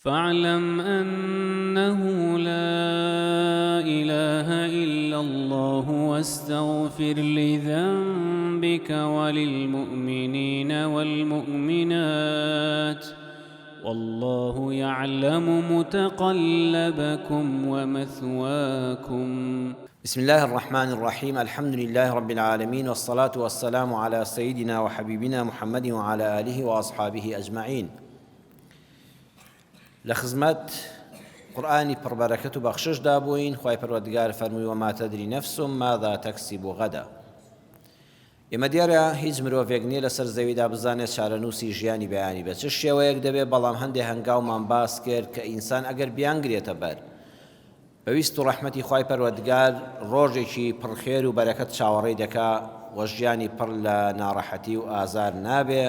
فاعلم انه لا اله الا الله واستغفر لذنبك وللمؤمنین والمؤمنات واللە یعلم متقلبکم ومثواکم. بسم الله الرحمن الرحیم الحمد لله رب العالمین والصلاة والسلام علی سیدنا وحبیبنا محمد وعلی آله وأصحابه اجمعین. لە خزمەت قورئانی پڕبەرەکەت و بەخششدا بووین، خوای پەروەردگار فەرمووی وما تدری نفس ماذا تکسب غدا. ئێمە دیارە هیچ مرۆڤێک نییە لەسەر زەویدا بزانێت چارەنووسی ژیانی بەیانی بە چ شێوەیەک دەبێت، بەڵام هەندێ هەنگاومان باس کرد کە ئینسان ئەگەر بیانگرێتە بەر بە ویست و ڕەحمەتی خوای پەروەردگار ڕۆژێکی پڕ خێر و بەرەکەت چاوەڕێی دەکا و ژیانی پڕ لە ناڕەحەتی و ئازار نابێ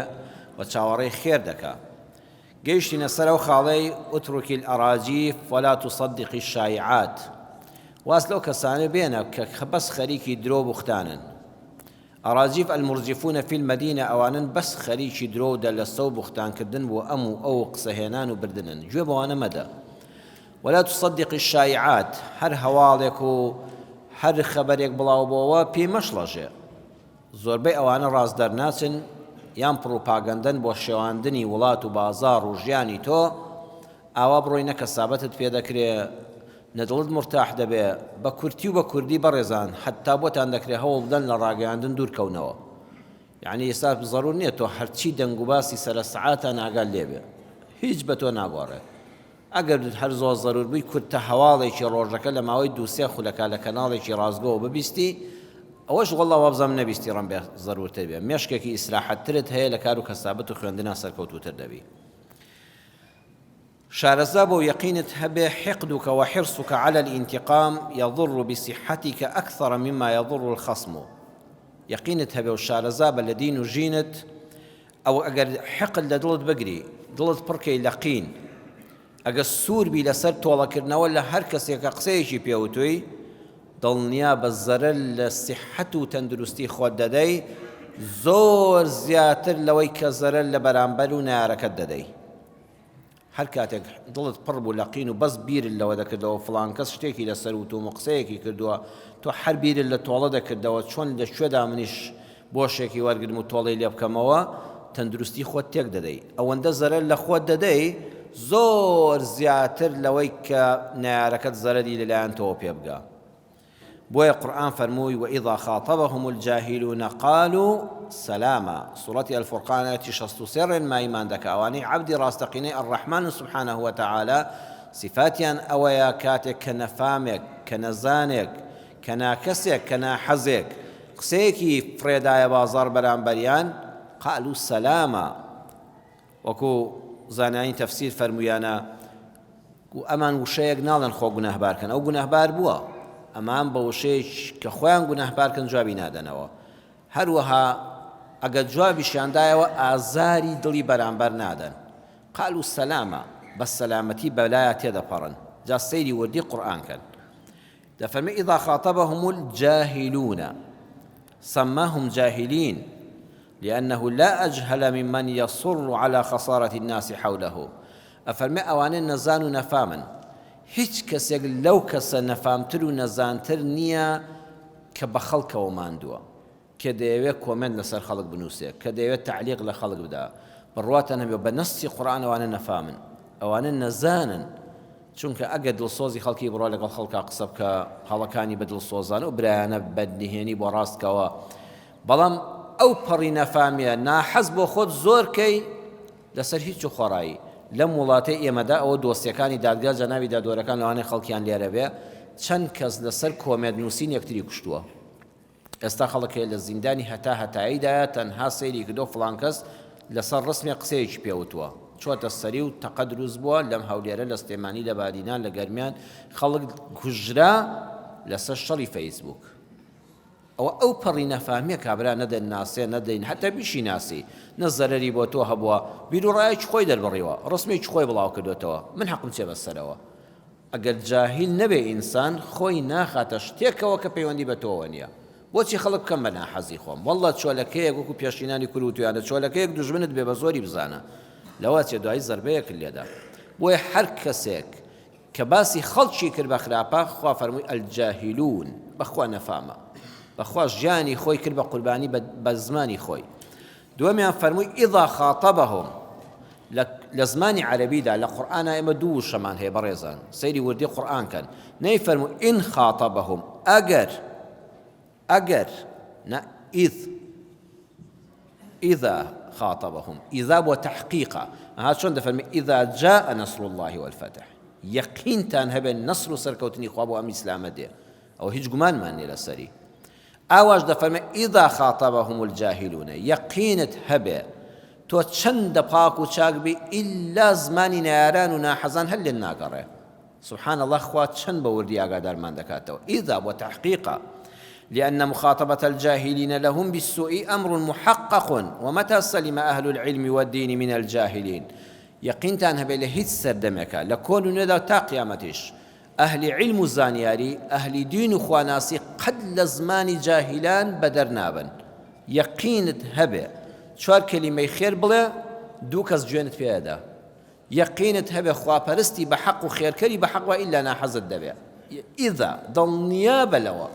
و چاوەڕێی خێر دەکا. گەیشتینە سەر ئەو خاڵەی اترکی الاراجیف ولا تصدقی الشایعات واز لەو کەسانە بێنە کە بەس خەریکی درۆ و بوختانن. اراجیف المرجفون فی المدینە ئەوانەن بەس خەریکی درۆ و دەلەسە و بوختان کردن بۆ ئەم و ئەو و قسە هێنان و بردنن گوێ بەوانە مەدە. ولا تصدقی الشایعات هەر هەواڵێک و هەر خەبەرێک بڵاو بۆوە پێی مەشڵەژێ. زۆربەی ئەوانە ڕاست دەرناچن یان پڕوپاگەندەن بۆ شێواندنی وڵات و بازاڕ و ژیانی تۆ، ئاوا بڕۆی نە کەسابەتت پێ دەکرێ نە دڵت مورتاح دەبێ، بە کورتی و بە کوردی بەڕێزان حەتتا بۆتان دەکرێ هەوڵ بدەن لە ڕاگەیاندن دوور کەونەوە یەعنی ئێستا زەرور نیە تۆ هەرچی دەنگ و باسی سەرە سەعاتان ئاگات لێ بێ هیچ بە تۆ ناگۆڕێ. ئەگەر هەر زۆر زەرور بووی کورتە هەواڵێکی ڕۆژەکە لە ماوەی دوو سێ خولەکا لە کەناڵێکی ڕاستگۆوە ببیستی ئەوەش وەڵڵا وابزانم نەبیستی ڕەنبێ زەرورتر بێ مێشکێکی ئیسراحەتترت هەیە لە کار و کەسابەت و خوێندنا سەرکەوتووتر دەبی شارەزا بۆ یەقینت هەبێ حقدك وحرصك على الانتقام يضر بصحتك أكثر مما يضر الخصم یەقینت هەبێ و شارەزا بە لە دین و ژینت ئەوە ئەگەر حقد لە دڵت بگری، دڵت پڕ کەی لە قین، ئەگەر سوور بی لەسەر تۆڵەکردنەوە لە هەر کەسێک کە قسەیەکی پێ وتووی، دڵنیابە زەرەر لە سیحەت و تەندروستی خۆت دەدەی زۆر زیاتر لەوەی کە زەرەر لە بەرامبەر و نەیارەکەت دەدەی. هەر کاتێک دڵت پڕ بوو لە قین و بەس بیرت لەوە دەکردەوە فڵان کەس شتێکی لەسەر وتووم و قسەیەکی کردووە، تۆ هەر بیرت لە تۆڵە دەکردەوە چۆن لە کوێدا منیش بۆشێکی وەرگرم و تۆڵەی لێ بکەمەوە، تەندروستی خۆت تێک دەدەی. ئەوەندە زەرەر لە خۆت دەدەی زۆر زیاتر لەوەی کە نەیارەکەت زەرەری لەلایەن تۆوە پێ بگا. بۆیە قورئان فەرمووی، وإذا خاطبهم الجاهلون قالوا سلاما، سوڕەتی الفرقان ئایەتی 63 ڕێنماییمان دەکا ئەوانەی عەبدی ڕاستەقینەی الرحمن سبحانە وتعالی سیفاتیان ئەوەیە کاتێک کە نەفامێک، کە نەزانێک، کە ناکەسێک، کە ناحەزێک قسەیەکی فڕێدایە بازاڕ بەرامبەریان، قالوا سلاما، وەکو زانایانی تەفسیر فەرموویانە و ئەمان وشەیەک ناڵێن خۆ گوناهبار کەن ئەو گوناهبار بووە ئەمان بە وشەیەک کە خۆیان گوناهبار کەن جوابی نادەنەوە هەروەها ئەگەر جوابیشیان دایەوە ئازاری دڵی بەرامبەر نادەن قالوا سەلامە بە سەلامەتی بەلایا تێدەپەڕن جا سەیری وردی قورئان کەن دەفەرمێ اذا خاطبهم الجاهلون سماهم جاهلین لانه لا اجهل ممن یصر علی خسارة الناس حوله ئەفەرمێ ئەوانە نەزان و نەفامن هیچ کەسێک لەو کەسە نەفامتر و نەزانتر نییە کە بە خەڵکەوە ماندووە کە دەیەوێت کۆمێنت لەسەر خەڵک بنووسێ، کە دەیەوێت تەعلیق لە خەڵک بدا، بڕواتان هەبێ بە نەسی قورئان ئەوانە نەفامن، ئەوانە نەزانن، چونکە ئەگەر دڵسۆزی خەڵکی بڕۆ لەگەڵ خەڵکا قسە بکە، هەڵەکانی بە دڵسۆزانە و برایانە بە نهێنی بۆ ڕاست کەوە، بەڵام ئەو پەڕی نەفامیە ناحەز بۆ خۆت زۆر کەی لەسەر هیچ و خۆڕایی. لەم وڵاتەی ئێمەدا ئەوە دۆسیەکانی دادگا جەنابی دادوەرەکان لەوانەیە خەڵکیان لێرە بێ چەند کەس لەسەر کۆمێنت نووسین یەکتری کوشتووە. ئێستا خەڵک هەیە لە زیندانی هەتا هەتاییدایە تەنها سەیری کردووە فڵان کەس لەسەر ڕسمێک قسەیەکی پێ وتووە چۆتە سەری و تەقە دروست بووە لەم هەولێرە لە سلێمانی لە بادینان لە گەرمیان خەڵک کوژرا لەسەر شەڕی فەیسبوک ئەوە ئەو پەڕی نەفامیە کابرا نەدەن ناسێ نەدەین هەتا بیشی ناسی نە زەرەری بۆ تۆ هەبووە بیر و ڕایەکی خۆی دەربڕیوە ڕسمێکی خۆی بڵاو کردوێتەوە من حەقم چێ بەسەرەوە ئەگەر جاهیل نەبێ ئینسان خۆی ناخاتە شتێکەوە کە پەیوەندی بە تۆوە نیە بۆچی خەڵک بکەم بە ناحەزی خۆم واللە چۆلەکەیەک وەکو پێشینانی کورد وتویانە چۆلەکەیەک دوژمنت بێ بە زۆری بزانە لەوە چێ دوایی زەربەیەکت لێدا. بۆیە هەر کەسێک کە باسی خەڵکی کرد بە خراپە خوا فەرمووی الجاهلون بەخوا نەفامە بەخوا ژیانی خۆی کرد بە قوربانی بە زمانی خۆی دووەمیان فەرمووی اذا خاطبهم لە زمانی عەرەبیدا لە قورئانا ئێمە دوو وشەمان هەیە بەڕێزان سەیری وردی قورئان کەن نەیفەرموو ان خاطبهم ئەگەر ئەگەر نا اذ اذا خاطبهم اذا بۆ تحقیقە ها چۆن دەفەرمی اذا جاء نصر الله والفتح یەقینتان هەبێ نەسر و سەرکەوتنی خوا بۆ ئەم ئیسلامە دێ ئەوە هیچ گومانمان نیە لەسەری ئاواش دەفەرمێ اذا خاطبهم الجاهلون یەقینت هەبێ تۆ چەندە پاک و چاک بی ئیلا زمانی نەیاران و ناحەزان هەر لێت ناگەڕێ سبحان اللە خوا چەند بە وردی ئاگادارمان دەکاتەوە اذا بۆ تحقیقە لأن مخاطبة الجاهلين لهم بالسوء أمر محقق ومتى سلم أهل العلم والدين من الجاهلين یەقینتان هەبێ لە هیچ سەردەمێکە لە کۆن و نوێدا تا قیامەتیش ئەهلی عیلم و زانیاری، ئەهلی دین و خواناسی قەت لە زمانی جاهیلان بەدەر نابن. یەقینت هەبێ چوار کەلیمەی خێر بڵێ دوو کەس جوێنت پێ ئەدا. یەقینت هەبێ خواپەرستی بە حەق و خێرکەری بە حەق وا ئیلا ناحەزت دەبێ. ئیذا دڵنیابە لەوە.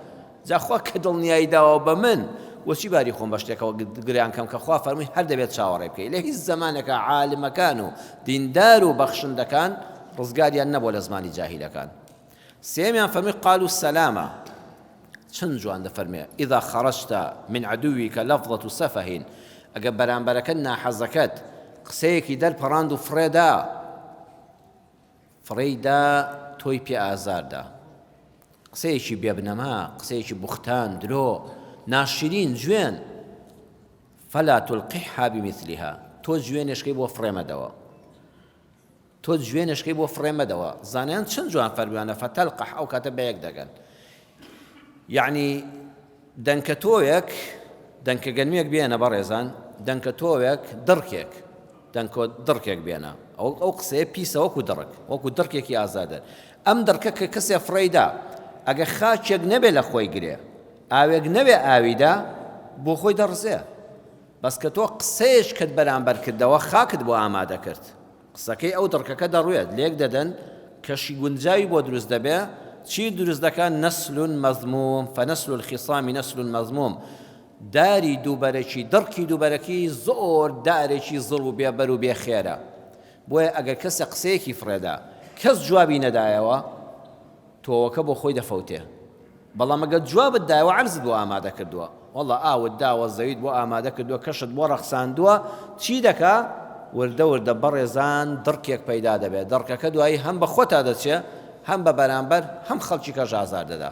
جا خوا کە دڵنیایی داوە بە من بۆچی باری خۆم بە شتێکەوە گران کەم کە خوا فەرمووی هەر دەبێت چاوەڕێ بکەی لە هیچ زەمانێکا عالمەکان و دیندار و بەخشندەکان ڕزگاریان نەبووە لە زمانی جاهیلەکان سێمیان فەرمووی قالوا سەلامە چەند جوان دەفەرمێ اذا خرجت من عدوك لفظة سفه ئەگەر بەرامبەرەکەت ناحەزەکەت قسەیەکی دەرپەڕاند و فڕێدا فڕێی دا تۆی پێ ئازار دا. قسەیەکی بێ بنەما، قسەیەکی بوختان، درۆ، ناشرین، جوێن. فلا تلقحها بمثلها تۆ جوێنێشکەی بۆ فڕێ مەدەوە. تۆ جوێنێشکەی بۆ فڕێ مەدەوە. زانایان چەند جوان فەرموویانە فتلقح ئەو کاتە بەیەک دەگەن. یەعنی دەنکە تۆوێک دەنکە گەنمێک بێنە بەڕێزان دەنکە تۆوێک دڕکێک دەنکۆ دڕکێک بێنە ئەو ئەو قسەیە پیسە وەکو دڕک وەکو دڕکێکی ئازادە ئەم دڕکە کە کەسێ فڕێیدا ئەگە خاکێک نەبێ لە خۆی گرێ ئاوێک نەبێ ئاویدا بۆ خۆی دەڕزێ بەس کە تۆ قسەیەشکت بەرامبەر کردەوە خاکت بۆ ئامادە کرد قسەکەی ئەو دڕکەکە دەڕوێت، لێک دەدەن، کەشی گونجاوی بۆ دروست دەبێ، چی دروست دەکا، نسل مذموم، فنسل الخصام نسل مذموم، داری دووبەرەکی، دڕکی دووبەرەکی زۆر دارێکی زڵ و بێ بەر و بێ خێرە، بۆیە ئەگەر کەسێک قسەیەکی فڕێدا، کەس جوابی نەدایەوە، تۆوەکە بۆ خۆی دەفەوتێ بەڵام ئەگەر جوابت دایەوە عەرزت بۆ ئامادە کردووە وەڵا ئاوت داوە زەویت بۆ ئامادە کردووە کەشت بۆ ڕەخساندووە چی دەکا وردە وردە بەڕێزان دڕکێک پەیدا دەبێت دڕکەکە دوایی هەم بە خۆتا دەچێ هەم بە بەرامبەر هەم خەڵکی کەش ئازار دەدا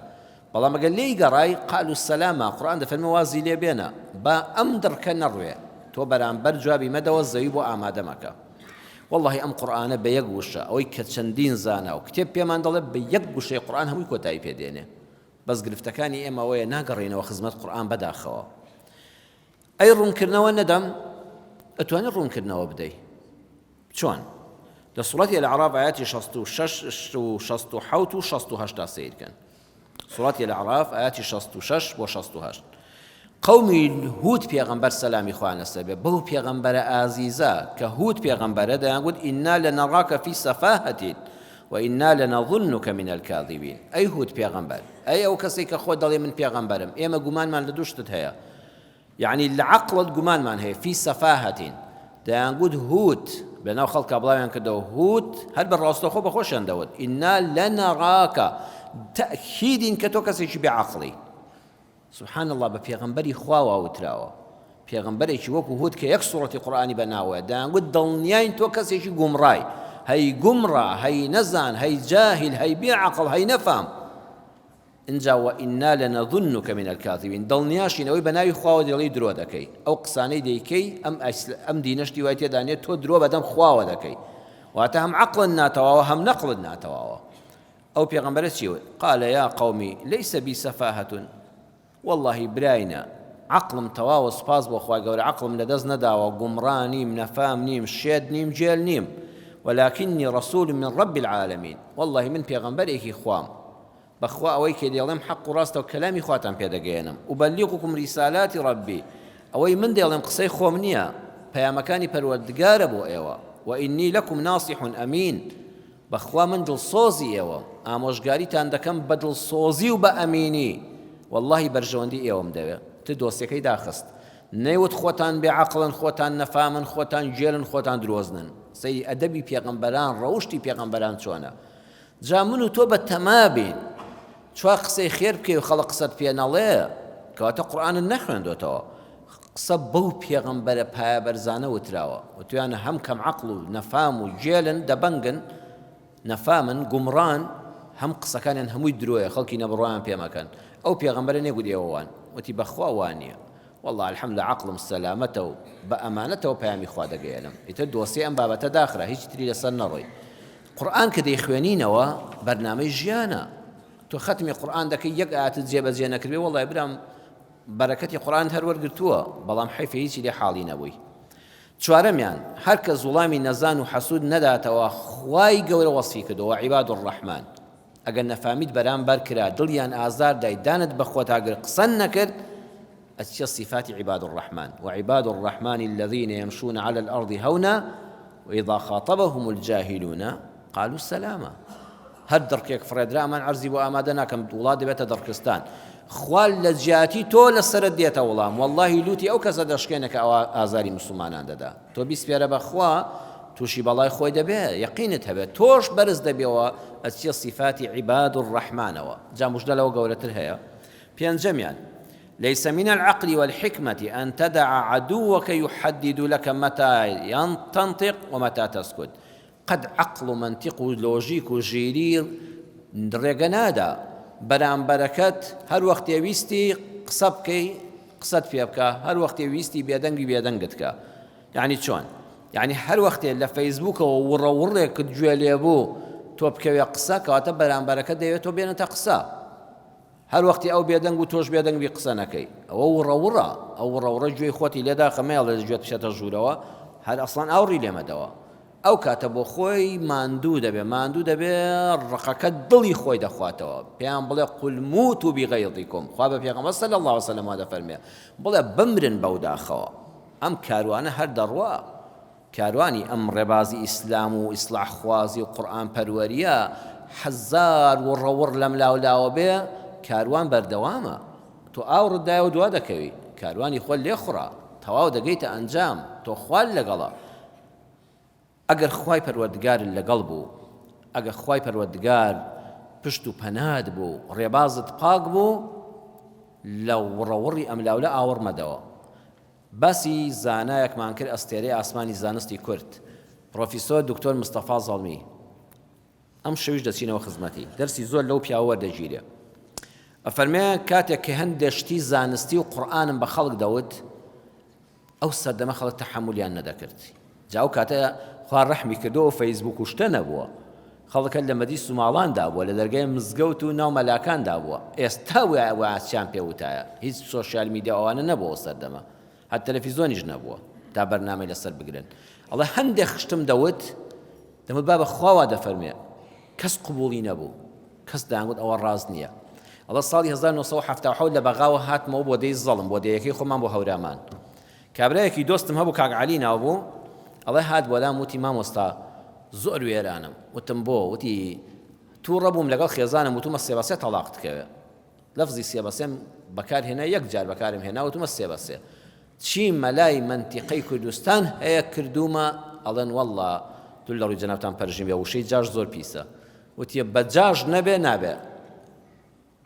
بەڵام ئەگەر لێی گەڕای قالو سەلاما قورئان دەفەرمێ وازی لێ بێنە با ئەم دڕکە نەڕوێ تۆ بەرامبەر جوابی مەدەوە زەوی بۆ ئامادە مەکە وەڵاهی ئەم قورئانە بە یەک وشە ئەوەی کە چەندین زانا و کتێب پێمان دەڵێ بە یەک وشەی قورئان هەمووی کۆتایی پێ دێنێ بەس گرفتەکانی ئێمە ئەوەیە ناگەڕێینەوە خزمەت قورئان بەداخەوە ئەی ڕوونکردنەوە نەدەم ئەتوانی ڕوونکردنەوە بدەی چۆن لە سوڕەتی الأعراف ئاەتی 66 و 67 و 68 سیرکەن سوڕەتی الاعراف ئایەتی 66 بۆ 68 قەومی هود پێغەمبەر سەلامی خوایان لەسەر بێ بەو پێغەمبەرە ئازیزە کە هود پێغەمبەرە دەیانگوت ئینا لەنەڕاکە فی سەفاهەتین و ئینا لەنەظنک من الکاذبین ئەی هود پێغەمبەر ئەی ئەو کەسێک کە خۆت دەڵێ من پێغەمبەرم ئێمە گومانمان لە دوو شتت هەیە یەعنی لە عەقڵت گومانمان هەیە، فی سفاهە، دەیانگوت هود، لەناو خەڵکا بڵاویان کردەوە هود، هەر بە ڕاستەوخۆ بە خۆشیان دەوت، انا لنراک، تەئکیدین کە تۆ کەسێکی بێ عەقڵی. سبحان اللە بە پێغەمبەری خوا وا وتراوە، پێغەمبەرێکی وەکو هود کە یەک سوڕەتی قورئانی بە ناوەیە، دەیانگوت دڵنیاین تۆ کەسێکی گومڕای، هەی گومڕا، هەی نەزان، هەی جاهیل، هەی بێ عەقڵ، هەی نەفام. ئینجا وإنا لنظنک من الکاذبین دڵنیاشین ئەوەی بەناوی خواوە دەڵێی درۆ دەکەی ئەو قسانەی دەیکەی ئەم ئەم دینە شتی وای تێدا نیە تۆ درۆ بەدەم خواوە دەکەی واتە هەم عەقڵت ناتەواوە هەم نەقڵت ناتەواوە ئەو پێغەمبەرە چی وت قال یا قومی ليس بی سفاهة واللهی براینە عەقڵم تەواوە سوپاس بۆ خوای گەورە عەقڵم لەدەست نەداوە گومڕا نیم نەفام نیم شێت نیم گێل نیم ولكني رسول من رب العالمین واللهی من پێغەمبەرێکی خوام بەخوا ئەوەی کە دەیڵێم حەق و ڕاستە و کەلامی خواتان پێ دەگەیەنم، ابلغکم رسالات ربی، ئەوەی من دەیڵێم قسەی خۆم نییە، پەیامەکانی پەروەردگارە بۆ ئێوە. وإنی لکم ناصح امین بەخوا من دڵسۆزی ئێوەم ئامۆژگاریتان دەکەم بە دڵسۆزی و بە ئەمینی وەڵڵاهی بەرژەوەندی ئێوەم دەوێ تر دۆسیەکەی داخست نەیوت خۆتان بێ عەقڵن خۆتان نەفامن خۆتان گێلن خۆتان درۆزنن سەیری ئەدەبی پێغەمبەران ڕەوشتی پێغەمبەران چۆنە جا من و تۆ بە تەما بین چوار قسەی خێر بکەی و خەڵک قسەت پێ نەڵێ کەواتە قورئانت نەخوێندۆتەوە قسە بەو پێغەمبەرە پایەبەرزانە وتراوە وتویانە هەم کەم عەقڵ و نەفام و گێلن دەبەنگن نەفامن گومڕان هەم قسەکانیان هەمووی درۆیە خەڵکی نەبڕوایان پێ مەکەن ئەو پێغەمبەرە نەیگوت ئێوە وان وتی بەخوا وا نییە واللە الحمد عەقڵم سەلامەتە و بە ئەمانەتەوە پەیامی خوا دەگەیەنم ئیتر دۆسیەی ئەم بابەتە داخرا هیچ تری لەسەر نەڕۆی قورئان کە دەیخوێنینەوە بەرنامەی ژیانە تۆ خەتمی قورئان دەکەی یەک ئایەتت جێبەجێ نەکردبێ وەڵای برام بەرەکەتی قورئانت هەر وەرگرتووە بەڵام حەیفە هیچی لێ حاڵی نەبووی چوارەمیان هەر کەس وڵامی نەزان و حەسوود نەداتەوە خوای گەورە وەسفی کردووە عیباد الرحمن ئەگەر نەفامیت بەرامبەر کرا دڵیان ئازار دای دانت بە خۆتا گرت قسەن نەکرد ئەچیە صفاتی عباد الرحمن وعباد الرحمن الذين يمشون على الأرض هونا وإذا خاطبهم الجاهلون قالوا سلاما هەر دڕکێک فڕێدرا من عەرزی بۆ ئامادە ناکەم وڵات دەبێتە دڕکستان خوا لە جیاتی تۆ لە سەرت دێتە وڵام واللهی لوتی ئەو کەسە دەشکێنە کە ئەوە ئازاری مسلمانان دەدا تۆ بیسپێرە بەخوا تووشی بەڵای خۆی دەبێ یەقینت هەبێت تۆش بەرز دەبێەوە ئەچیە سیفاتی عیباد الرحمنەوە جا مژدە لەوە گەورەتر هەیە پێنجەمیان ليس من العقل والحكمة أن تدع عدوك يحدد لك متى تنطق ومتى تسكت قەت عەقڵ و مەنتیق و لۆژیک و ژیری ڕێگە نادا بەرامبەرەکەت هەر وەختێ ویستی قسە بکەی قسەت پێ بکە هەر وەختێ ویستی بێدەنگی بێدەنگت کە یعنی چۆن یعنی هەر وەختێ لە فەیسبوکەوە وڕە وڕێکت گوێ لێ بوو تۆ بکەوێ قسە کەواتە بەرامبەرەکە دەیەوێت تۆ بێنێتە قسە هەر وەختی ئەو بێدەنگ بوو تۆش بێدەنگ بی قسە نەکەی ئەوە وڕە وڕە ئەو وڕە وڕە گوێی خۆتی لێ داخە مەیەڵێ گوێت بچێتە ژوورەوە هەر ئەسڵەن ئاوڕی لێ مەدەوە ئەو کاتە بۆ خۆی ماندوو دەبێ ماندوو دەبێ ڕقەکە دڵی خۆی دەخواتەوە پێیان بڵێ قل موتوا بغیظکم خوا بە پێغەمبەر صلی الله علیه وسلم وا دەفەرمێ بڵێ بمرن بەو داخەوە ئەم کاروانە هەر دەڕوا کاروانی ئەم ڕێبازی ئیسلام و ئیسڵاحخوازی و قورئان پەروەریە هەزار وڕەوڕ لەم لاو لاوە بێ کاروان بەردەوامە تۆ ئاوڕت دایەوە دوا دەکەوی کاروانی خۆت لێ خوڕا تەواو دەگەیتە ئەنجام تۆ خوات لەگەڵە ئەگەر خوای پەروەردگارت لەگەڵ بوو ئەگەر خوای پەروەردگار پشت و پەنات بوو ڕێبازت پاک بوو لە وڕەوڕی ئەملاولە ئاوڕ مەدەوە باسی زانایەکمان کرد ئەستێرەی ئاسمانی زانستی کورد پڕۆفیسۆر دکتۆر مستەفا زەڵمی ئەم شەویش دەچینەوە خزمەتی دەرسی زۆر لەو پیاوە وەردەگیرێ ئەفەرمێ کاتێک کە هەندێک شتی زانستی و قورئانم بە خەڵک دەوت ئەو سەردەمە خەڵک تەحەمولیان نەدەکرد جا ئەو کاتە خوا ڕەحمی کردەوە فەیسبوک و شتە نەبووە خەڵک هەر لە مەجلیس و ماڵاندا بووە، لە دەرگای مزگەوت و ناو مەلاکاندا بووە، ئێستا وایە چیان پێ وتایە، هیچ سۆشیال میدیا و ئەوانە نەبووە ئەو سەردەمە، هەر تەلەفیزۆنیش نەبووە تا بەرنامەی لەسەر بگرن. ئەڵێ هەندێک شتم دەوت، دەموت بابە خوا وا دەفەرموێ، کەس قبوڵی نەبوو، کەس دەیانگوت ئەوە ڕاست نییە. ئەڵێ ساڵی 1977 لە بەغاوە هاتمەوە بۆ دێی زەڵم، بۆ دێیەکەی خۆمان بۆ هەورامان. کابرایەکی دۆستم هەبوو کاک عەلی ناو بوو، ئەڵێ هات بۆ لام وتی مامۆستا زۆر وێرانم، وتم بۆ؟ وتی تووڕە بووم لەگەڵ خێزانم وتومە سێ بە سێ تەڵاقت کەوێ، لەفزی سێ بە سێم بەکار هێنا یەک جار بەکارم هێنا وتومە سێ بە سێ چی مەلای مەنتیقەی کوردستان هەیە کردوومە، ئەڵێن وەڵڵا دوور لە ڕووی جەنابتان پەرژین بێ وشەی جاش زۆر پیسە، وتی بە جاش نەبێ نابێ.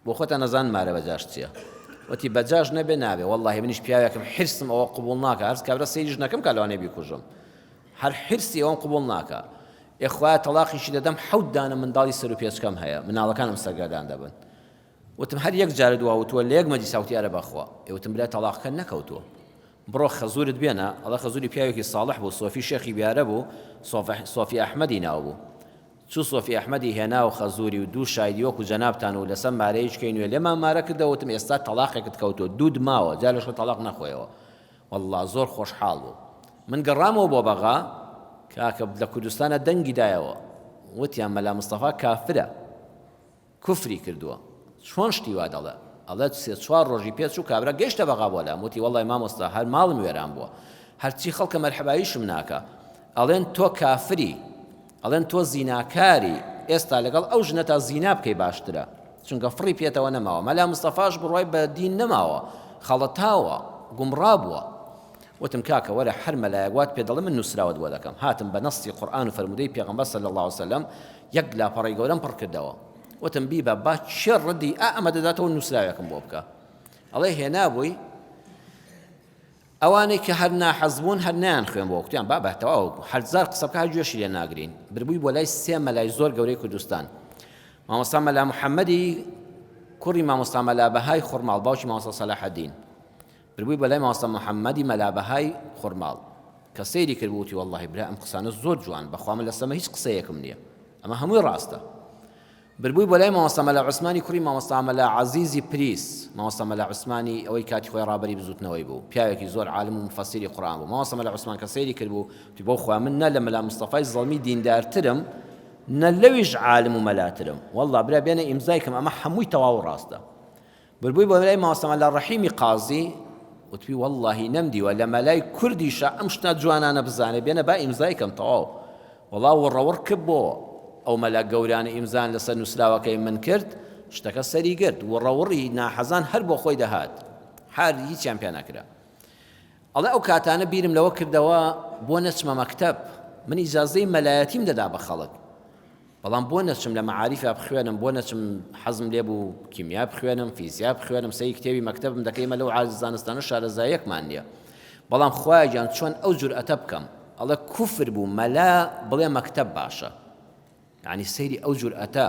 بۆ خۆتان ئەزانن مارە بە جاش چیە وتی بە جاش نەبێ نابێ وەڵڵاهی منیش پیاوێکم حرسم ئەوە قبوڵ ناکا هەرس کابرا سەیریش نەکەم کا لەوانەیە بیکوژم هەر حرسی ئەوەم قبوڵ ناکا ئێ خوایە تەڵاقیشی دەدەم حەوت دانە منداڵی سەر و پێچکەم هەیە مناڵەکانم سەرگەردان دەبن وتم هەر یەک جارت وا وتووە لە یەک مەجلیسا وتی ئەرە بەخوا ئێ وتم برا تەڵاقەکە نەکەوتووە بڕۆ خەزورت بێنە ئەڵێ خەزوری پیاوێکی ساڵح بوو سۆفی شێخی بیارە بوو سۆفی ئەحمەدی ناو بوو چوو سۆفی ئەحمەدی هێنا و خەزووری و دوو شایدی وەکوو جەنابتان و لەسەر مارەییش کەی نوێ لێمان مارە کردەوە وتم ئێستا تەڵاقێکت کەوتووە دووت ماوە جا لەشۆ تەڵاق نەخۆیەوە وەڵڵا زۆر خۆشحاڵ بوو من گەڕامەوە بۆ بەغا کاکە لە کوردستانە دەنگی دایەوە وتیان مەلا مستەفا کافرە کوفری کردووە چۆن شتی وا دەڵێ ئەڵێ سێ چوار ڕۆژی پێ چوو کابرا گەیشتە بەغا بۆ لام وتی وەڵای مامۆستا هەر ماڵم وێران بووە هەرچی خەڵکە مەرحەباییشم ناکا. ئەڵێن تۆ کافری، ئەڵێن تۆ زیناکاری، ئێستا لەگەڵ ئەو ژنەتا زینا بکەی باشترە، چونکە فڕی پێتەوە نەماوە. مەلا مستەفاش بڕوای بە دین نەماوە، خەڵەتاوە، گومڕا بووە. وتم کاکە وەرە هەر مەلایەک وات پێ دەڵێ من نووسراوت بۆ دەکەم. هاتم بە نەستی قورئان و فەرموودەی پێغەمبەر صلی اللە علیە وسلم یەک لاپەڕەی گەورەم پڕ کردەوە. وتم بیبە با کێ ڕەدی ئا ئەمە دەداتەوە نووسراوێکم بۆ بکە. ئەڵێ هێنابووی. ئەوانەی کە هەر ناحەز بوون هەر نەیان خوێن بۆ کوتیان بابە تەواو هەرزار قسە بکە هەر گوێشی لێ ناگرین بربووی بۆ لای سێ مەلای زۆر گەورەی کوردستان مامۆستا مەلا محەممەدی کوڕی مامۆستا مەلا بەهای خورماڵ باوکی مامۆستا سەلاحەدین بربووی بۆ لای مامۆستا محەممەدی مەلا بەهای خورماڵ کە سەیری کرد وتی وەڵڵاهی برا ئەم قسانە زۆر جوان بەخوا من لەسەمە هیچ قسەیەکم نییە ئەمە هەمووی ڕاستە بربووی بۆ لای مامۆستا مەلا عوسمانی کوڕی مامۆستا مەلا عەزیزی پریس، مامۆستا مەلا عوسمانی ئەوەی کاتی خۆی ڕابەری بزووتنەوەی بوو، پیاوێکی زۆر عالم و موفەسیری قورئان بوو، مامۆستا مەلا عوسمان کە سەیری کردبوو، وتی بۆ خوا من نە لە مەلا مستەفای زەڵمی دیندارترم، نە لەویش عالم و مەلاترم، وەڵڵا برا بێنە ئیمزای کەم ئەمە حەمووی تەواو ڕاستە. بربووی بۆ لای مامۆستا مەلا ڕەحیمی قازی، وتبی وەڵڵاهی نەمدیوە لە مەلای کوردیشا ئەم شتە جوانانە بزانێ، بێنە با ئیمزای کەم تەواو. وەڵا وڕەوڕ کپ بۆ ئەو مەلا گەورانە ئیمزایان لەسەر نووسراوەکەی من کرد، شتەکە سەری گرت، وڕەوڕی ناحەزان هەر بۆ خۆی دەهات، هەر هیچیان پێ نەکرا. ئەڵێ ئەو کاتانە بیرم لەوە کردەوە بۆ نەچمە مەکتەب، من ئیجازەی مەلایەتیم دەدا بە خەڵک، بەڵام بۆ نەچم لە مەعاریفا بخوێنم، بۆ نەچم حەزم لێ بوو کیمیا بخوێنم، فیزیا بخوێنم، سەیری کتێبی مەکتەبم دەکەی ئێمە لەو زانستانە شارەزاییەکمان نییە. بەڵام خوایە گیان چۆن ئەو جورئەتە بکەم؟ ئەڵێ کوفر بوو مەلا بڵێ مەکتەب باشە. یانی سەیری ئەو جورئەتە.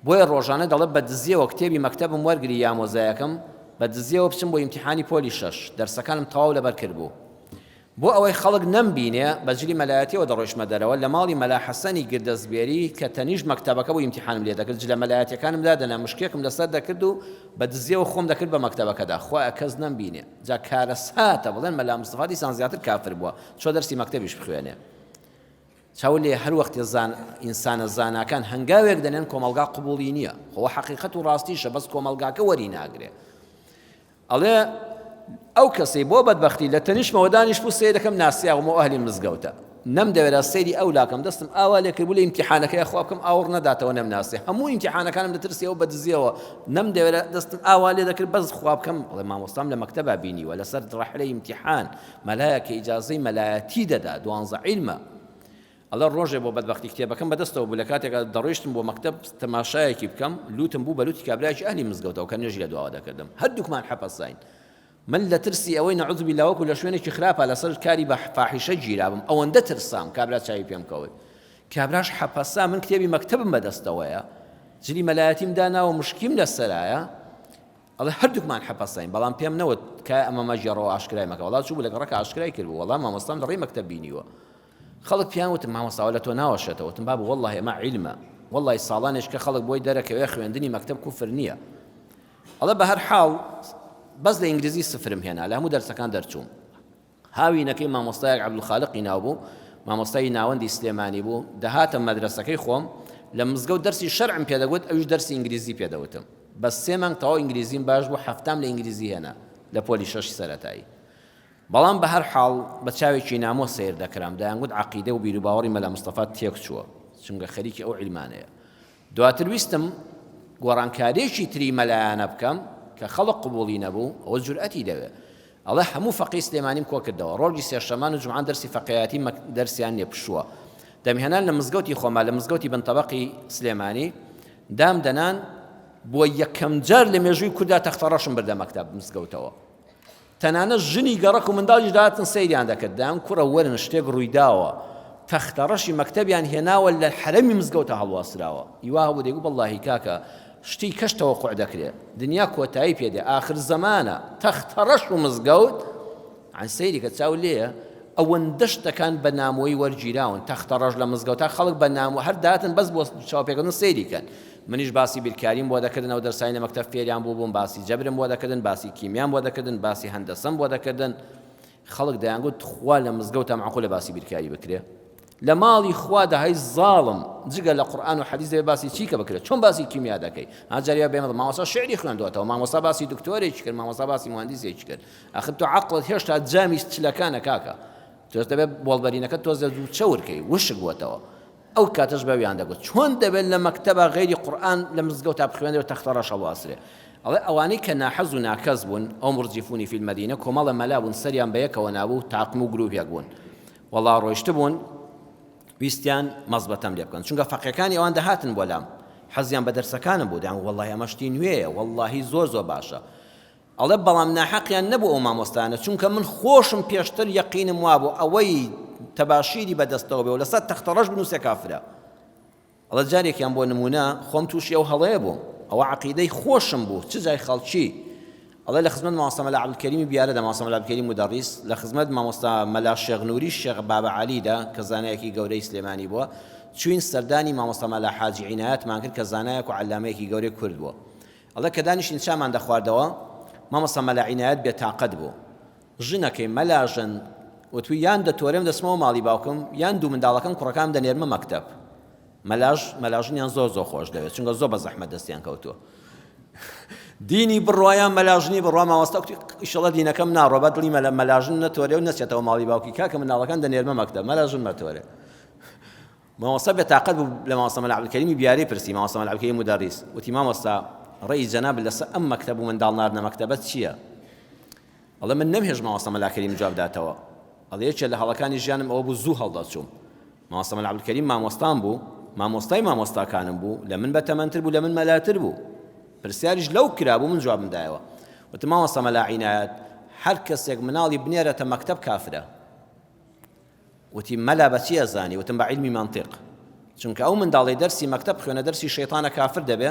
بۆیە ڕۆژانە دەڵێ بە دزیەوە کتێبی مەکتەبم وەرگری یامۆزایەکەم، بە دزیەوە بچم بۆ ئیمتیحانی پۆلی شەش، دەرسەکانم تەواو لەبەر کردبوو. بۆ ئەوەی خەڵک نەمبینێ، بە جلی مەلایەتیەوە دەڕۆیشتمە دەرەوە، لە ماڵی مەلا حەسەنی گردەزبێری کە تەنیشت مەکتەبەکە بوو ئیمتیحانم لێ دەکرد، جلە مەلایەتیەکانم دادەنا، مشکێکم لەسەر دەکرد و بە دزیەوە خۆم دەکرد بە مەکتەبەکەدا، خوایە کەس نەمبینێ. جا کارەساتە بڵێن مەلا مستەفا دیسان زیاتر کافر بووە، چۆ دەرسی مەکتەبیش بخوێنێ. چاو لێ هەر وەختێ زان ئینسانە زاناکان هەنگاوێک دەنێن کۆمەڵگا قبوڵی نییە، خۆ حەقیقەت و ڕاستیشە بەس کۆمەڵگاکە وەری ناگرێ. ئەڵێ ئەو کەسەی بۆ بەدبەختی لە تەنیشتمەوە دانیشتبوو سەیرەکەم ناسیاوم و ئەهلی مزگەوتە نەمدەوێرا سەیری ئەو لاکەم دەستم ئاوا لێکردبوو لە ئیمتیحانەکەی خوا بکەم ئاوڕ نەداتەوە نەمناسێ هەموو ئیمتیحانەکانم لە ترسیەوە بە دزیەوە نەمدەوێرا دەستم ئاوا لێ دەکرد بەس خوا بکەم ئەڵێ مامۆستام لە مەکتەبا بینیوە لەسەر ڕەحلەی ئیمتیحان مەلایە کە ئیجازەی مەلایەتی دەدا دوانزە عیلمە ئەڵێ ڕۆژێ بۆ بەدبەختی کتێبەکەم بەدەستەوە بوو لە کاتێکا دەڕۆیشتم بۆ مەکتەب تەماشایەکی بکەم لوتم بوو بە لوتی کابرایەکی ئەهلی مزگەوتەوە کە نوێژی لە دواوە دەکردم هەردووکمان حەپەساین من لە ترسی ئەوەی نەعوذ باللە وەکو لە شوێنێکی خراپە لەسەر کاری بە فاحیشە گیرابم ئەوەندە ترسام کابرا چاوی پێم کەوت کابراش حەپەسا من کتێبی مەکتەبم بەدەستەوەیە جلی مەلایەتیم داناوە مشکیم لەسەرایە ئەڵێ هەردووکمان حەپەساین بەڵام پێم نەوت کای ئەمە مەگێڕەوە ئاشکرای مەکە وەڵا چوو بوو لە گەڕەکە ئاشکرای کردبوو وەڵا مامۆستام لە ڕێی مەکتەب بینیوە خەڵک پێیان وتم مامۆستا ئەوە لە تۆ ناوەشێتەوە وتم بابە وەڵڵاهی ئەمە عیلمە وەڵڵاهی ساڵانێک کە خەڵک بۆی دەرەکەوێ خوێندنی مەکتەب کوفر نییە ئەڵێ بە هەر حاڵ بەس لە ئینگلیزی سفرم هێنا لە هەموو دەرسەکان دەرچووم هاوینەکەی مامۆستایەک عەبدولخالقی ناو بوو مامۆستای ناوەندی سلێمانی بوو دەهاتە مەدرەسەکەی خۆم لە مزگەوت دەرسی شەرعم پێدەگوت ئەویش دەرسی ئینگلیزی پێدەوتم بەس سێ مانگ تەواو ئینگلیزیم باش بوو حەفتام لە ئینگلیزی هێنا لە پۆلی شەشی سەرەتایی بەڵام بە هەر حاڵ بە چاوێکی نامۆ سەیر دەکرام، دەیانگوت عەقیدە و بیروباوەڕی مەلا مستەفا تێکچووە، چونکە خەریکی ئەو عیلمانەیە. دواتر ویستم گۆڕانکارییەکی تری مەلایانە بکەم کە خەڵک قبوڵی نەبوو، ئەوە جورئەتی دەوێ. ئەڵێ هەموو فەقێی سلێمانیم کۆکردەوە، ڕۆژی سێشەمان و جومعان دەرسی فەقێیاتی دەرسیان نییە، پشووە. دەمهێنان لە مزگەوتی خۆما، لە مزگەوتی بن تەبەقی سلێمانی دامدەنان، بۆ یەکەمجار لە مێژووی کورددا تەختەڕەشم بردە مەکتەب مزگەوتەوە. تەنانەت ژنی گەڕەک و منداڵیش دەهاتن سەیریان دەکرد، دەیان کوڕە وەرن شتێک ڕوویداوە، تەختەڕەشی مەکتەبیان هێناوە لە حەرەمی مزگەوتە هەڵواسراوە، ئی وا هەبوو دەیگوت وەڵڵاهی کاکە شتی کەش تەوەقوع دەکرێ، دنیا کۆتایی پێ دێ، ئاخر زەمانە، تەختەڕەش و مزگەوت، یانی سەیری کە چاو لێیە، ئەوەندە شتەکان بە نامۆیی وەرگیراون، تەختەڕەش لە مزگەوتا خەڵک بە نامۆ هەر دەهاتن بەس بۆ چاوپێکەوتن سەیری کەن. منیش باسی بیرکاریم بۆ دەکردن، ئەو دەرسانەی لە مەکتەب فێریان بووبووم، باسی جەبرم بۆ دەکردن، باسی کیمیام بۆ دەکردن، باسی هەندەسەم بۆ دەکردن. خەڵک دەیانگوت تخوا لە مزگەوتا مەعقولە باسی بیرکاری بکرێ؟ لە ماڵی خوادا هەی زاڵم جگە لە قورئان و حەدیس دەبێ باسی چی کە بکرێت؟ چۆن باسی کیمیا دەکەی؟ ها جاری وا بێمە مامۆستا شیعری خوێندووەتەوە، مامۆستا باسی دکتۆرێکی کرد، مامۆستا باسی موهەندیسێکی کرد. ئاخر تۆ عەقڵت هێشتا جامی چلەکانە کاکە. تۆش دەبێت بۆڵبەرینەکە تۆزێ زوو چەور کەی وشک بووەتەوە ئەو کاتەش بەویان دەگوت چۆن دەبێت لە مەکتەبە غەیری قورئان لە مزگەوتا بخوێنرێ و تەختە ڕەش هەڵواسرێ ئەڵێ ئەوانەی کە ناحەز و ناکەس بوون ئەو مرجفونی فی المدینە کۆمەڵە مەلا بوون سەریان بە یەکەوە نابوو تاقم و گروپێک بوون وەڵا ڕۆیشتبوون ویستیان مەزبەتەم لێ بکەن چونکە فەقێکانی ئەوان دەهاتن بۆ لام حەزیان بە دەرسەکانم بوو دەیان وەڵڵاهی ئەمە شتی نوێیە وەڵڵاهی زۆر زۆر باشە ئەڵێ بەڵام ناحەقیان نەبوو ئەو مامۆستایانە چونکە من خۆشم پێشتر یەقینم وابوو ئەوەی تەباشیری بەدەستەوە بێ و لەسەر تەختە ڕەش بنووسێ کافرە ئەڵێ جارێکیان بۆ نموونە خۆم تووشی ئەو هەڵەیە بووم ئەوە عەقیدەی خۆشم بوو چ جای خەڵکی ئەڵێ لە خزمەت مامۆستا مەلا عەبدولکەریمی بیارەدا مامۆستا مەلا عەبدولکەریم مودەڕیس لە خزمەت مامۆستا مەلا شێخ نوری شێخ بابە عەلیدا کە زانایەکی گەورەی سلێمانی بووە چوین سەردانی مامۆستا مەلا حاجی عینایەتمان کرد کە زانایەک و عەلامەیەکی گەورەی کورد بووە ئەڵێ کە دانیشتین چامان دەخواردەوە مامۆستا مەلا عینایەت بێتاقەت بوو ژنەکەی، مەلاژن، وتوی یان دەتۆرێم دەچمەوە ماڵی باوکم یان دوو منداڵەکەم کوڕەکانم دەنێرمە مەکتەب. مەلاژ، مەلاژنیان زۆر زۆر خۆش دەوێت چونکە زۆر بە زەحمەت دەستیان کەوتووە. دینی بڕوا یان مەلاژنی بڕوا مامۆستا کوتی ئیشەڵا دینەکەم ناڕۆ با دڵی مەلا مەلاژن نەتۆرێ و نەچێتەوە ماڵی باوکی کاکە منداڵەکان دەنێرمە مەکتەب مەلاژن مەتۆرێ. مامۆستا بێتاقەت بوو لە مامۆستا مەلا عەبدولکەریمی بیارەی پرسی، مامۆستا مەلا عەبدولکەریم مودەڕیس، وتی مامۆستا ڕەئی جەنابت لەسەر ئەم مەکتەب و منداڵ ناردنە مەکتەبە چییە؟ ئەڵێ من نەمهێشت مامۆستا مەلا کەریم جواب داتەوە. ئەڵێ یەکێ لە هەڵەکانی ژیانم ئەوە بوو زوو هەڵدەچووم. مامۆستا مەلا عەبدولکەریم مامۆستام بوو، مامۆستای مامۆستاکانم بوو، لە من بەتەمەنتر بوو، لە من مەلاتر بوو. پرسیاریش لەو کرابوو من جوابم دایەوە. وتم مامۆستا مەلا عینایەت هەر کەسێک مناڵی بنێرێتە مەکتەب کافرە. وتی، مەلا بە چی ئەزانی؟ وتم، بە عیلمی مەنتیق. چونکە ئەو منداڵەی دەرسی مەکتەب بخوێنێ دەرسی شەیتانە کافر دەبێ،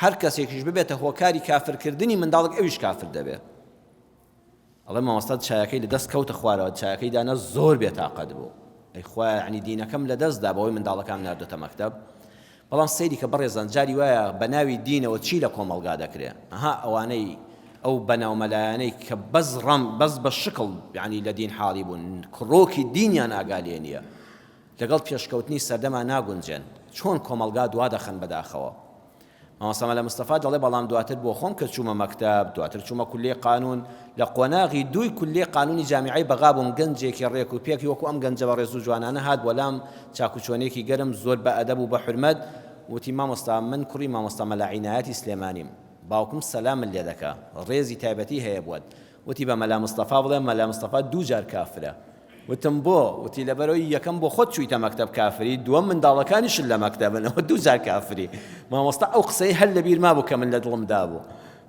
هەر کەسێکیش ببێتە هۆکاری کافرکردنی منداڵێک ئەویش کافر دەبێ. ئەڵێ مامۆستا چایەکەی لە دەست کەوتە خوارەوە، چایەکەی دانا زۆر بێتاقەت بوو. ئەی خوایە یەعنی دینەکەم لە دەست دا بەوەی منداڵەکانم ناردۆتە مەکتەب. بەڵام سەیری کە بەڕێزان جاری وایە بە ناوی دینەوە چی لە کۆمەڵگا دەکرێ ئەها ئەوانەی ئەو بەناو مەلایانەی کە بەس ڕەم بەس بە شکڵ یعنی لە دین حاڵی بوون کڕۆکی دینیان ئاگا لێ نییە لەگەڵ پێشکەوتنی سەردەما ناگونجێن چۆن کۆمەڵگا دوا دەخەن بەداخەوە مامۆستا مەلا مستەفا دەڵێ بەڵام دواتر بۆ خۆم کە چوومە مەکتەب دواتر چوومە کولیەی قانون لە قۆناغی دووی کولیەی قانونی جامیعەی بەغا بووم گەنجێکی ڕێک و پێکی وەکو ئەم گەنجە بەڕێز و جوانانە هات بۆ لام چاکوچۆنێکی گەرم زۆر بە ئەدەب و بە حورمەت وتی مامۆستا من کوڕی مامۆستا مەلا عینایەتی سلێمانیم باوکم سەلامت لێ دەکا ڕێزی تایبەتی هەیە بۆت وتی بە مەلا مستەفا بڵێ مەلا مستەفا دوو جار کافرە وتم بۆ؟ وتی لەبەرئەوەی یەکەم بۆ خۆت چوویتە مەکتەب کافری، دووەم منداڵەکانیشت لە مەکتەبن، ئەوە دووجار کافری. مامۆستا ئەو قسەی هەر لەبیر مابوو کە من لە دڵمدا بوو.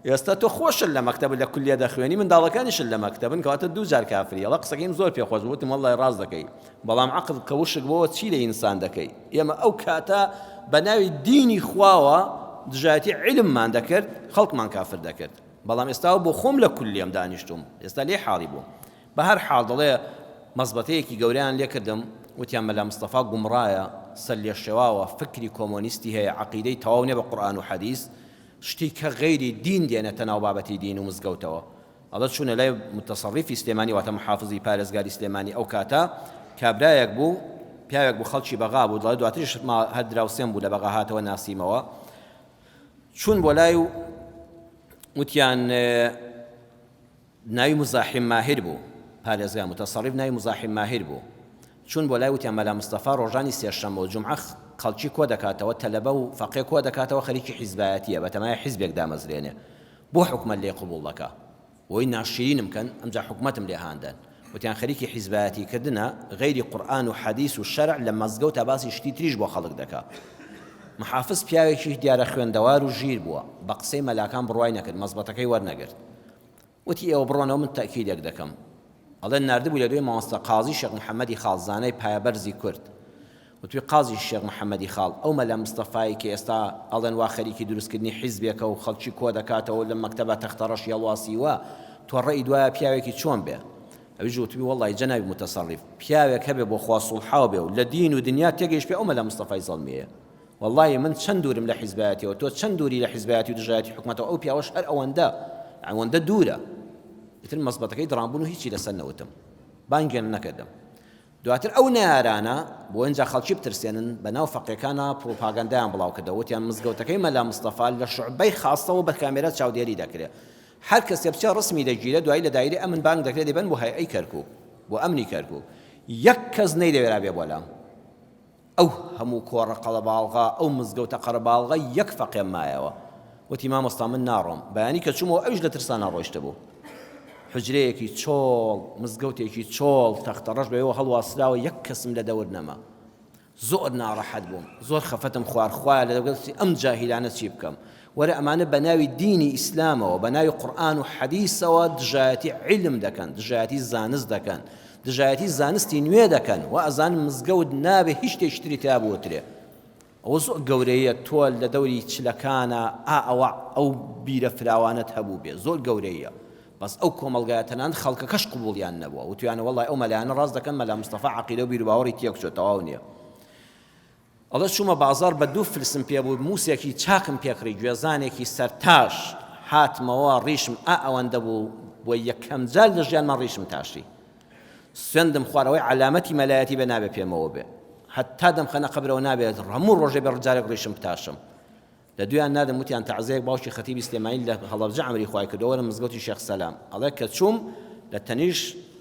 ئێستا تۆ خۆشت لە مەکتەب و لە کولیە دەخوێنی، منداڵەکانیشت لە مەکتەبن، کەواتە دووجار کافری. ئەڵێ قسەکەیم زۆر پێ خۆش بوو، وتم وەڵڵای ڕاست دەکەی، بەڵام عەقڵ کە وشک بۆوە چی لە ئینسان دەکەی؟ ئێمە ئەو کاتە بە ناوی دینی خواوە دژایەتی عیلممان دەکرد، خەڵکمان کافر دەکرد. بەڵام ئێستا بۆ خۆم لە کولیەم دانیشتووم، ئێستا لێی حاڵی بووم. بە هەر حاڵ دەڵێ مەزبەتەیەکی گەورەیان لێ کردم، وتیان مەلا مستەفا گومڕایە، سەرلێشێواوە، فکری کۆمۆنیستی هەیە، عەقیدەی تەواو نیە بە قورئان و حەدیس، شتی کە غەیری دین دێنێتە ناو بابەتی دین و مزگەوتەوە. ئەڵێ چوونە لای موتەسەڕیفی سلێمانی واتە محافزی پارێزگاری سلێمانی ئەو کاتە کابرایەک بوو، پیاوێک بوو خەڵکی بەغا بوو، دەڵێ دواتریش هەر دراوسێم بوو لە بەغا هاتەوە ناسیمەوە. چوون بۆ لای و وتیان ناوی موزاحیم ماهر بوو، پارێزگا موتەسەڕیف ناوی موزاحیم ماهر بوو، چوون بۆ لای وتیان مەلا مستەفا ڕۆژانی سێشەممە و جومعە خەڵکی کۆ دەکاتەوە، تەلەبە و فەقێ کۆ دەکاتەوە خەریکی حیزبایەتییە، بەتەمایە حیزبێک دامەزرێنێ، بۆ حکومەت لێی قبووڵ دەکا؟ بۆی ناشیرینم کەن، ئەمجا حکومەتم لێ هان دەن. وتیان خەریکی حیزبایەتی کردنە، غەیری قورئان و حەدیس و شەرع لە مەزگەوتا باسی شتی تریش بۆ خەڵک دەکا. محافز پیاوێکی دیارە خوێندەوار و ژیر بووە، بە قسەی مەلاکان بڕوای نەکرد، مەزبەتەکەی وەرنەگرت. وتی ئێوە بڕۆنەوە من تەئکیدێک دەکەم. ئەڵێن ناردبووی لە دوێ مامۆستا قازی شێخ محەمەدی خاڵ زانای پایەبەرزی کورد. وتوی قازی شێخ محەمەدی خاڵ ئەو مەلا مستەفایەی کە ئێستا ئەڵێن وا خەریکی دروستکردنی حیزبێکە و خەڵکی کۆ دەکاتەوە و لە مەکتەبا تەختەڕەشی هەڵواسیوە تۆ ڕەئیت وایە پیاوێکی چۆن بێ؟ ئەویش وتبی وەڵڵاهی جەنابی موتەسەڕیف پیاوێک هەبێ بۆ خوا سوڵحاو بێ و لە دین و دنیا تێگەیشتبێ ئەو مەلا مستەفای زەڵمیەیە. وەڵڵاهی من چەند دوورم لە حیزبایەتیەوە تۆ چەند دووری لە حیزبایەتی و دژایەتی حکومەتەوە ئەو پیاوەش هەر ئەوەندە ئەوەندە دوورە ئیتر مەزبەتەکەی دڕامبوون و هیچی لەسەر نەوتم بانگیان نەکردم دواتر ئەو نەیارانە بۆ ئینجا خەڵکی بترسێنن بە ناو فەقێکانە پڕوپاگەندایان بڵاو کردەوە وتیان مزگەوتەکەی مەلا مستەفا لە شوعبەی خاصەوە بە کامێرا چاودێری دەکرێ هەر کەسێ بچێ ڕسمی دەگیرێ دوایی لە دایرەی ئەمن بانگ دەکرێ دەیبەن بۆ هەیئەی کەرکوک بۆ ئەمنی کەرکوک. یەک کەس نەیدەوێرا بێ بۆ لام. ئەو هەموو کۆڕە قەڵەباڵغە، ئەو مزگەوتە قەرەباڵغە یەک فەقێم مایەوە. وتی مامۆستا من ناڕۆم. بەیانی کە چوومەوە ئەویش لە ترسانا ڕۆیشتبوو. حوجرەیەکی چۆڵ، مزگەوتێکی چۆڵ، تەختەڕەش بەوێوە هەڵواسراوە، یەک کەسم لە دەور نەما. زۆر ناڕەحەت بووم، زۆر خەفەتم خوارد، خوایە لە دەستی ئەم جاهیلانە چی بکەم؟ وەرە ئەمانە بە ناوی دینی ئیسلامەوە، بە ناوی قورئان و حەدیسەوە دژایەتی عیلم دەکەن، دژایەتی زانست دەکەن، دژایەتی زانستی نوێ دەکەن، وا ئەزانن مزگەوت نابێ هیچ شتێکی تری تیا بوترێ. ئەوە زۆر گەورەیە تۆ لە دەوری چلەکانا ئا ئەوە ئەو بیرە فراوانەت هەبووبێ، زۆر گەورەیە. بەس ئەو کۆمەڵگایە تەنانەت خەڵکەکەش قبوڵیان نەبووە، وتویانە وەڵای ئەو مەلایانە ڕاست دەکەن مەلا مستەفا عەقیدە و بیروباوەڕی تێکچووە تەواو نییە. ئەڵێ چوومە بازاڕ بە دوو فلسم پێ بوو مووسێکی چاکم پێ کڕی گوێزانێکی سەرتاش هاتمەوە ڕیشم ئا ئەوەندە بوو بۆ یەکەم جار لە ژیانما ڕیشم تاشی سوێندم خوارد ئەوەی عەلامەتی مەلایەتی بێ نابێ پێمەوە بێ هەتا دەمخەنە قەبرەوە نابێت هەموو ڕۆژێ بێ جارێک ڕیشم بتاشم لە دوویان ناردم وتیان تەعزیەیەک باوکی خەتیبی سلێمانی لە هەڵەبجە ئەمری خوای کردووە وەرە مزگەوتی شێخ سەلام ئەڵێ کە چووم لە تەنیش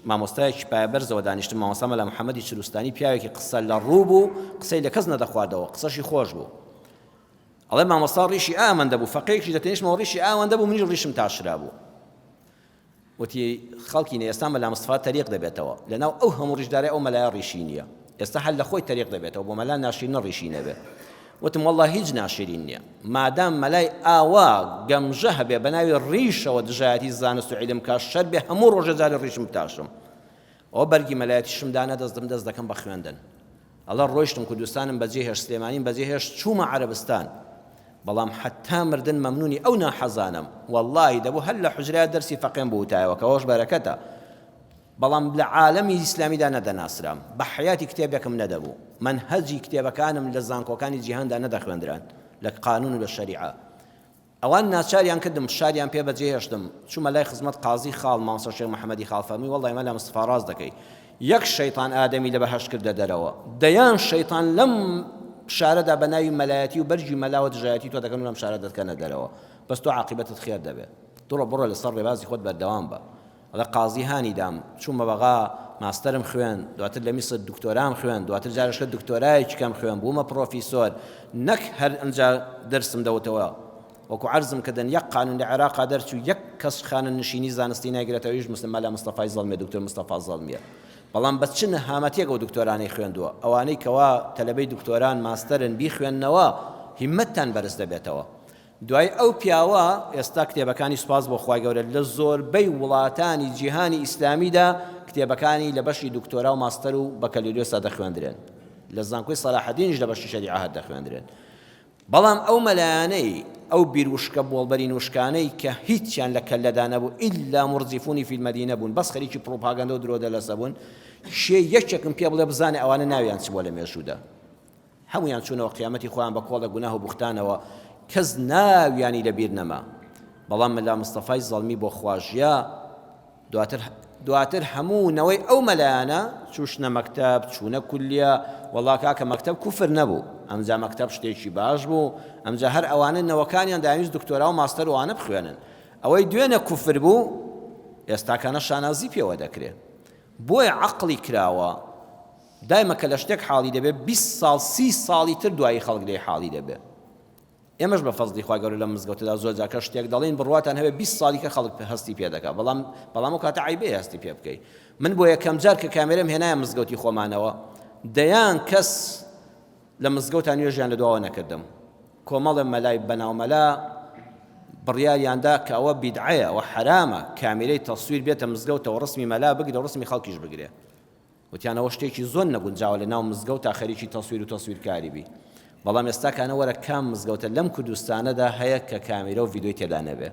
مامۆستایەکی پایەبەرزەوە دانیشتم مامۆستا مەلا محەممەدی چروستانی پیاوێکی قسە لە ڕوو بوو قسەی لە کەس نەدەخواردەوە قسەشی خۆش بوو ئەڵێ مامۆستا ڕیشی ئامەندە بوو فەقێیەکیش لە تەنیشتمەوە ڕیشی ئاوەندە بوو منیش ڕیشم تاشرا بوو وتی، خەڵکینە ئێستا مەلا مستەفا تەریق دەبێتەوە، لەناو ئەو هەموو ڕیشدارەی ئەو مەلایە ڕیشی نییە، ئێستا هەر لە خۆی تەریق دەبێتەوە، بۆ مەلا ناشیرنە ڕیشی نەبێ. وتم، وەڵڵا هیچ ناشیرین نییە، مادام مەلای ئاوا گەمژە هەبێ بەناوی ڕیشەوە دژایەتی زانست و عیلم بکا، شەرت بێ هەموو ڕۆژێ جارێ ڕیشم بتاشم. ئەوە بەرگی مەلایەتیشم دانا دەستم دەست دەکەم بە خوێندن. ئەڵێ ڕۆیشتم کوردستانم بەجێ هێشت سلێمانیم بەجێ هێشت چوومە عەرەبستان بەڵام حەتا مردن مەمنونی ئەو ناحەزانەم وەڵڵاهی دەبوو هەر لە حوجرەیا دەرسی فەقێم بوتایەوە کە ئەوەش بەرەکەتە بەڵام لە عالەمی ئیسلامیدا نەدەناسرام بە حەیاتی کتێبێکم نەدەبوو مەنهەجی کتێبەکانم لە زانکۆکانی جیهاندا نەدەخوێندران لە قانون و لە شەریعە ئەوان ناچاریان کردم شاریان پێ بەجێ هێشتم چوومە لای خزمەت قازی خاڵ مامۆستا شێخ محەمەدی خاڵ فەرمووی وەڵڵای مەلا مستەفا ڕاست دەکەی یەک شەیتان ئادەمی لە بەهەشت کردە دەرەوە دەیان شەیتان لەم شارەدا بە ناوی مەلایەتی و بەرگی مەلاوە دژایەتی تۆ دەکەن و لەم شارە دەتکەنە دەرەوە بەس تۆ عاقیبەتت خێر دەبێ تڕۆ بڕۆ لەسەر ڕێبازی خۆت بەردەوام بە ئەڵێ قازی هانی دام، چوومە بەغا ماستەرم خوێند، دواتر لە میسر دکتۆرام خوێند، دواتر جارێکە دکتۆرایەکی کەم خوێند، بوومە پڕۆفیسۆر، نەک هەر ئەمجا دەرسم دەوتەوە، وەکو عەرزم کردن یەک قانون لە عێراقا دەرچوو یەک کەس خانەنشینی زانستی نایگرێتەوە ئەویش مەلا مستەفای زەڵمیە، دکتۆر مستەفا زەڵمیە. بەڵام بە چ نەهامەتیەک ئەو دکتۆرانەی خوێندووە، ئەوانەی کەوا تەلەبەی دکتۆران، ماستەرن، بیخوێننەوە هیمەتتان بەرز دەبێتەوە. دوای ئەو پیاوە ئێستا کتێبەکانی سوپاس بۆ خوای گەورە لە زۆربەی وڵاتانی جیهانی ئیسلامیدا کتێبەکانی لە بەشی دکتۆرا و ماستەر و بەکەلۆریۆسدا دەخوێندرێن لە زانکۆی سەلاحەدینیش لە بەشی شەریعە هەر دەخوێندرێن بەڵام ئەو مەلایانەی ئەو بیر وشکە بۆڵبەرین وشکانەی کە هیچیان لە کەللەدا نەبوو ئیلا مرجفونی فی المدینە بوون بەس خەریکی پڕوپاگەندە و درۆدەلەسە بوون کێ یەکێکم پێ بڵێ بزانێ ئەوانە ناویان چ بووە لە مێژوودا هەموویان چوونەوە قیامەتی خۆیان بە کۆڵێک گوناه و بوختانەوە کەس ناویانی لە بیر نەما بەڵام مەلا مستەفای زەڵمی بۆ خوا ژیا دواتر دواتر هەموو نەوەی ئەو مەلایانە چوشنە مەکتەب چوونە کولیە وەڵا کاکە مەکتەب کوفر نەبوو ئەمجا مەکتەب شتێکی باش بوو ئەمجا هەر ئەوانە نەوەکانیان داویست دکتۆرا و ماستەر وانە بخوێنن ئەوەی دوێنە کوفر بوو ئێستاکانە شانازی پێوە دەکرێت بۆیە عەقڵی کراوە دایمە کە لە شتێک حاڵی دەبێ 20 ساڵ 30 ساڵی تر دوایی خەڵک لێی حاڵی دەبێ ئێمەش بە فەزڵی خوای گەورە لەم مزگەوتەدا زۆر جار کە شتێک دەڵێین بڕواتان هەبێ 20 ساڵی کە خەڵک هەستی پێ دەکا بەڵام بەڵام ئەو کاتە عەیبەیە هەستی پێ بکەی من بۆ یەکەم جار کە کامێرەم هێنایە مزگەوتی خۆمانەوە دەیان کەس لە مزگەوتا نوێژیان لە دواوە نەکردم کۆمەڵێ مەلای بەناو مەلا بڕیاریان دا کە ئەوە بیدعەیە ئەوە حەرامە کامیرەی تەسویر بێتە مزگەوتەوە ڕسمی مەلا بگرێ و ڕسمی خەڵکیش بگرێ وتیان ئەوە شتێکی زۆر نەگونجاوە لە ناو مزگەوتا خەریکی تەسویر و تەسویرکاری بی بەڵام ئێستاکانە وەرە کام مزگەوتە لەم کوردستانەدا هەیە کە کامیرە و ڤیدیۆی تێدا نەبێ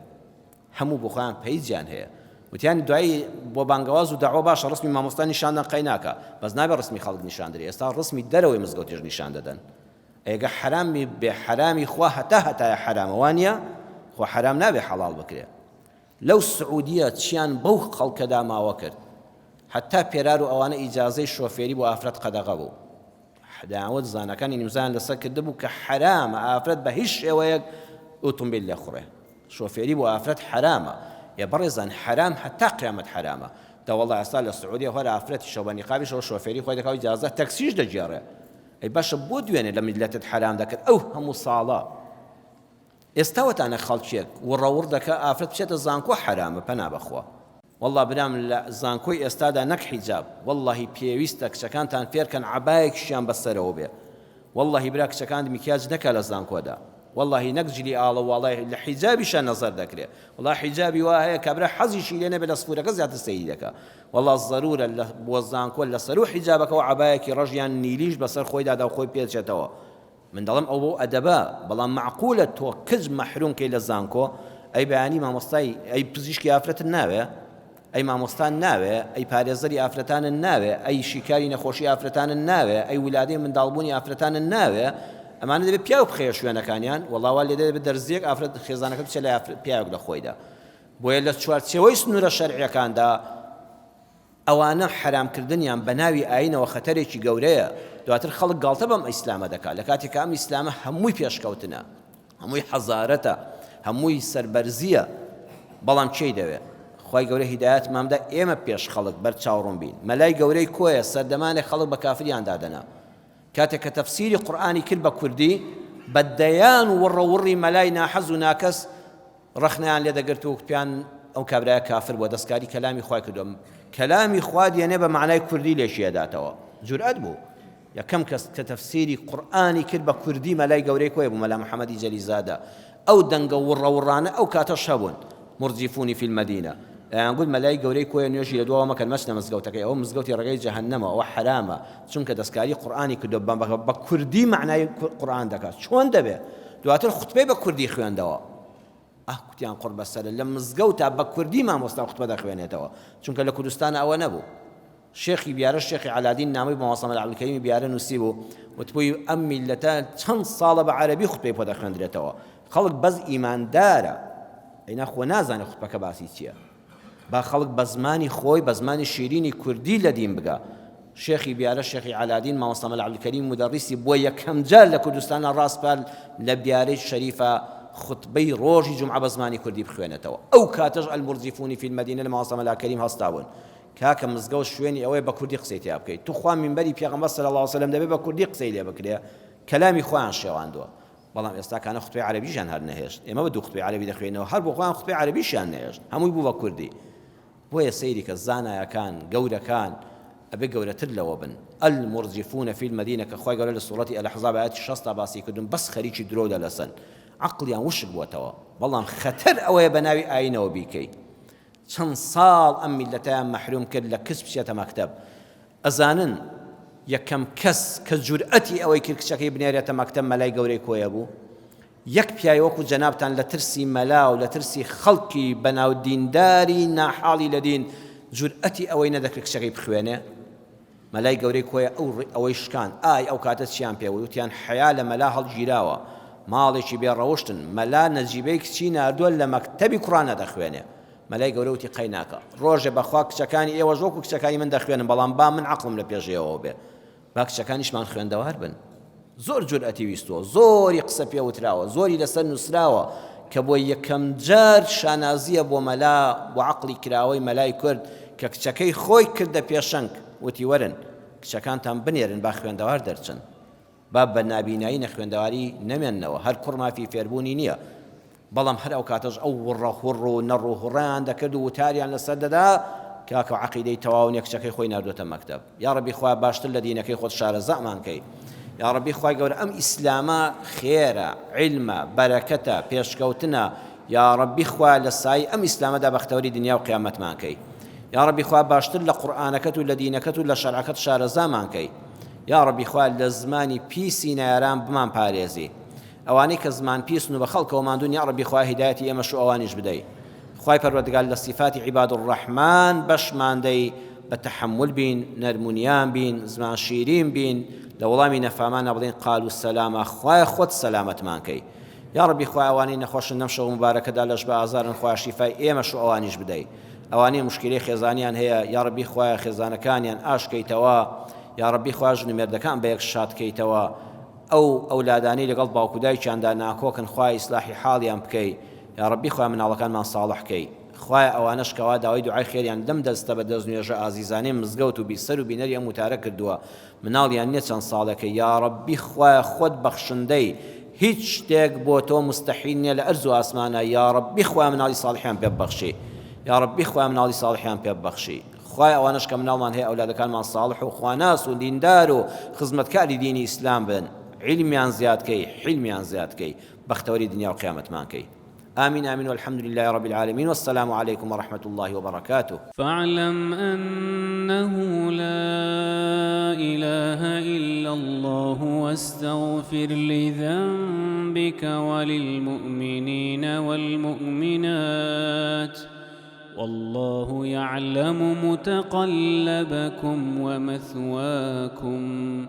هەموو بۆ خۆیان پەیجیان هەیە وتیان دوایی بۆ بانگەواز و دەعوە باشە ڕسمی مامۆستا نیشاندان قەی ناکا بەس نابێ ڕسمی خەڵک نیشان درێ ئێستا ڕسمی دەرەوەی مزگەوتیش نیشان دەدەن ئێگە حەرامی بێ حەرامی خوا هەتا هەتایە حەرامە وانە خۆ حەرام نابێ حەڵاڵ بکرێ لەو سعودیە چیان بەو خەڵکەدا ماوە کرد حتا پێرار و ئەوانە ئیجازەی شۆفێری بۆ ئافرەت قەدەغە بوو دەیانوت زاناکانی ئیمزایان لەسەر کردبوو کە حەرامە ئافرەت بە هیچ شێوەیەک ئۆتۆمبیل لێخوڕێ شۆفێری بۆ ئافرەت حەرامە ئێ بەڕێزان حەرام هەتا قیامەت حەرامە. دەوەڵا ئێستا لە سعودیە هەر ئافرەتیشەوە بە نیقابیشەوە شۆفێری خۆی دەکا و ئیجازە تەکسیش دەگێڕێ. ئەی باشە بۆ دوێنێ لە میللەتت حەرام دەکرد ئەو هەموو ساڵە؟ ئێستا وەتانە خەڵکێک وڕەوڕ دەکا ئافرەت بچێتە زانکۆ حەرامە پەنا بەخوا. وەڵا برام لە زانکۆی ئێستادا نەک حیجاب وەڵاهی پێویستە کچەکانتان فێرکەن عەبایەکیشیان بەسەرەوە بێ وەڵاهی برا کچەکانت میکیاج نەکا لە زانکۆدا وەڵاهی نەک جلی ئاڵە واڵای لە حیجابیشا نەزەر دەکرێ وەڵا حیجابی وا هەیە کابرا حەزیشی لێ نەبێ لە سفورەکە زیاتر سەیری دەکا وەڵا زەرورە لە بۆ زانکۆ لەسەرو حیجابەکەوە عەبایەکی ڕەش یان نیلیش بەسەر خۆیدا دا و خۆی پێچێتەوە من دەڵێم ئەو بەو ئەدەبە، بەڵام مەعقولە تۆ کچ مەحروم کەی لە زانکۆ، ئەی بەیانی مامۆستای، ئەی پزیشکی ئافرەتت ناوێ؟ ئەی مامۆستان ناوێ؟ ئەی پارێزەری ئافرەتانت ناوێ؟ ئەی شیکاری نەخۆشی ئافرەتانت ناوێ؟ ئەی ولادەی منداڵبوونی ئافرەتانت ناوێ؟ ئەمانە دەبێ پیاو بخەیە شوێنەکانیان، وەڵا وا لێدێ دەبێ دەرزییەک ئافرەت خێزانەکەت بچێ لای پیاوێک لە خۆیدا. بۆیە لە چوارچێوەی سنوورە شەرعییەکاندا، ئەوانە حەرام کردنیان بە ناوی ئاینەوە خەتەرێکی گەورەیە، دواتر خەڵک گاڵتە بەم ئیسلامە دەکات، لە کاتێکا ئەم ئیسلامە هەمووی پێشکەوتنە، هەمووی حەزارەتە، هەمووی سەربەرزییە، بەڵام کێی دەوێ؟ خوای گەورە هیدایەتمان بدا ئێمە پێش خەڵک بەر چاوڕوون بین. مەلای گەورەی کۆیە سەردەمانێک خەڵک بە کافریان دادەنا. کاتێک کە تەفسیری قورئانی کرد بە کوردی، بە دەیان وڕە وڕی مەلای ناحەز و ناکەس ڕەخنەیان لێ دەگرت و پێیان ئەو کابرایە کافر بووە دەستکاری کەلامی خوای کردووە کەلامی خوا دێنێ بە مەعنای کوردی لێکی ئەداتەوە جورئەت بوو یەکەم کەس کە تەفسیری قورئانی کرد بە کوردی مەلای گەورەی کۆیە بوو مەلا محەممەدی جەلیزادە ئەو دەنگە وڕە وڕانە ئەو کاتەش هەبوون مرجفونی فی المدینە ئەیانگوت مەلای گەورەی کۆیە نوێژی لە دواوە مەکەن مەچنە مزگەوتەکەی ئەوە مزگەوتی ڕێگەی جەهەنەمە ئەوە حەرامە چونکە دەستکاری قورئانی کردووە بە کوردی مەعنای قورئان دەکات چۆن دەبێ دواتر خوتبەی بە کوردی خوێندەوە. ئاه کوتیان قوڕ بەسەرە لە مزگەوتا بە کوردی مامۆستا خوتبە دەخوێنێتەوە چونکە لە کوردستانا ئەوە نەبوو. شێخی بیارە شێخی عەلادین نامەی بۆ مامۆستا مەلا عەبدولکەریمی بیارە نووسیبوو وتبووی ئەم میللەتە چەند ساڵە بە عەرەبی خوتبەی بۆ دەخوێندرێتەوە خەڵک بەس ئیماندارە ئەینا خۆ نازانێ خوتبەکە باسی چییە. با خەڵک بە زمانی خۆی، بە زمانی شیرینی کوردی لە دین بگا. شێخی بیارە، شێخی عەلادین، مامۆستا مەلا عەبدولکەریم مودەڕیسی بۆ یەکەم جار لە کوردستانا ڕاسپارد لە بیارەی شەریفا خوتبەی ڕۆژی جومعە بە زمانی کوردی بخوێنێتەوە. ئەو کاتەش المرجفون فی المدینە لە مامۆستا مەلا کەریم هەستابوون. کاکە مزگەوت شوێنی ئەوەیە بە کوردی قسەی تیا بکەی. توخوا مینبەری پێغەمبەر صلی اللە علیە وسلم دەبێ بە کوردی قسەی لێ بکرێ؟ کەلامی خۆیان شێواندووە. بەڵام ئێستاکانە خوتبەی عەرەبیشیان هەر نەهێشت، ئێمە بە دوو خوتبەی عەرەبی دەخوێنەوە، هەر بۆ خۆیان خوتبەی عەرەبیشیان نەهێشت، هەمووی بوو بە کوردی. بۆیە سەیری کە زانایەکان، گەورەکان ئەبێ گەورەتر لەوە بن. المرجفون فی المدینە کە خوای گەورە لە سوڕەتی الاحزاب ئایەتی شەستا باسی کردوون بەس خەریکی درۆ و دەلەسەن. عەقڵیان وشک بووەتەوە. بەڵام خەتەر ئەوەیە بە ناوی ئایینەوە بیکەی. چەند ساڵ ئەم میللەتەیان مەحروم کرد لە کچ بچێتە مەکتەب. ئەزانن یەکەم کەس کە جورئەتی ئەوەی کرد کچەکەی بنێرێتە مەکتەب مەلای گەورەی کۆیە بوو؟ یەک پیاوی وەکو جەنابتان لە ترسی مەلا و لە ترسی خەڵکی بەناو دینداری ناحاڵی لە دین جورئەتی ئەوەی نەدەکرد کچەکەی بخوێنێ؟ مەلای گەورەی کۆیە ئەو ئەوەی شکاند ئای ئەو کاتە چیان پێ وت وتیان حەیا لە مەلا هەڵگیراوە ماڵێکی بێ ڕەوشتن مەلا نەجیبەی کچی ناردووە لە مەکتەبی کوڕانە دەخوێنێ مەلای گەورە وتی قەیناکە ڕۆژێ بەخوا کچەکانی ئێوەش وەکو کچەکانی من دەخوێنن بەڵام با من عەقڵم لە پێش ئێوەوە بێ با کچەکانیشمان خوێندەوار بن زۆر جورئەتی ویستووە زۆری قسە پێ وتراوە زۆری لەسەر نووسراوە کە بۆ یەکەم جار شانازیە بۆ مەلا بۆ عەقڵی کراوەی مەلای کورد کە کچەکەی خۆی کردە پێشەنگ وتی وەرن کچەکانتان بنێرن با خوێندەوار دەرچن با بە نابینایی نەخوێندەواری نەمێننەوە، هەر کوڕ مافی فێربوونی نییە، بەڵام هەر ئەوکاتەش ئەو وڕە هوڕ و نەڕ و هوڕەیان دەکرد و وتاریان لەسەر دەدا، کاکە عەقیدەی تەواو نییە کچەکەی خۆی ناردۆتە مەکتەب. یاڕەبی خوایە باشتر لە دینەکەی خۆت شارەزامان کەی. یاڕەبی خوای گەورە ئەم ئیسلامە خێرە، عیلمە، بەرەکەتە، پێشکەوتنە، یاڕەبی خوایە لە سایەی ئەم ئیسلامەدا بەختەوەری دنیا و قیامەتمان کەی. یاڕەبی خوایە باشتر لە قورئانەکەت و لە دینەکەت و لە شەرعەکەت شارەزامان کەی. یاڕەبی خوایە لە زمانی پیسی نەیاران بمان پارێزی ئەوانەی کە زمان پیسن و بە خەڵکەوە ماندوون یاڕەبی خوایە هیدایەتی ئێمەش و ئەوانیش بدەی خوای پەروەردگار لە سیفاتی عیباد الرحمن بەشمان دەی بە تەحەمول بین نەرمونیان بین زمان شیرین بین لە وەڵامی نەفامانە بڵێین قالوا سەلاما خوایە خۆت سەلامەتمان کەی یاڕەبی خوایە ئەوانەی نەخۆشن لەم شەوە موبارەکەدا لەش بە ئازارن خوایە شیفای ئێمەش و ئەوانیش بدەی ئەوانەی موشکیلەی خێزانیان هەیە یاڕەبی خوایە خێزانەکانیان ئاش کەیتەوە یاڕەبی خوایە ژن و مێردەکان بەیەک شاد کەیتەوە ئەو ئەولادانەی لەگەڵ باوک و دایکیاندا ناکۆکن خوایە ئیسلاحی حاڵیان بکەی یاڕەبی خوایە مناڵەکانمان ساڵح کەی. خوایە ئەوانەش کەوا داوای دوعای خێریان لەم دەستە بە دەست نوێژە ئازیزانەی مزگەوت و بیسەر و بینەری ئەم وتارە کردووە مناڵیان نیە چەند ساڵێکە یاڕەبی خوایە خۆت بەخشندەی هیچ شتێک بۆ تۆ مستحیل نیە لە ئەرز و ئاسمانا یاڕەبی خوایە مناڵی ساڵحیان پێ ببەخشی یاڕەبی خوایە مناڵی ساڵحیان پێ ببەخشی خوایە ئەوانەش کە مناڵمان هەیە ئەولادەکانمان ساڵح و خواناس و دیندار و خزمەتکاری دینی ئیسلام بن عیلمیان زیاد کەی حیلمیان زیاد کەی بەختەوەری دنیا و قیامەتمان کەی آمين آمين والحمد لله رب العالمين والسلام عليكم ورحمة الله وبركاته. فاعلم أنه لا إله إلا الله واستغفر لذنبك وللمؤمنين والمؤمنات والله يعلم متقلبكم ومثواكم.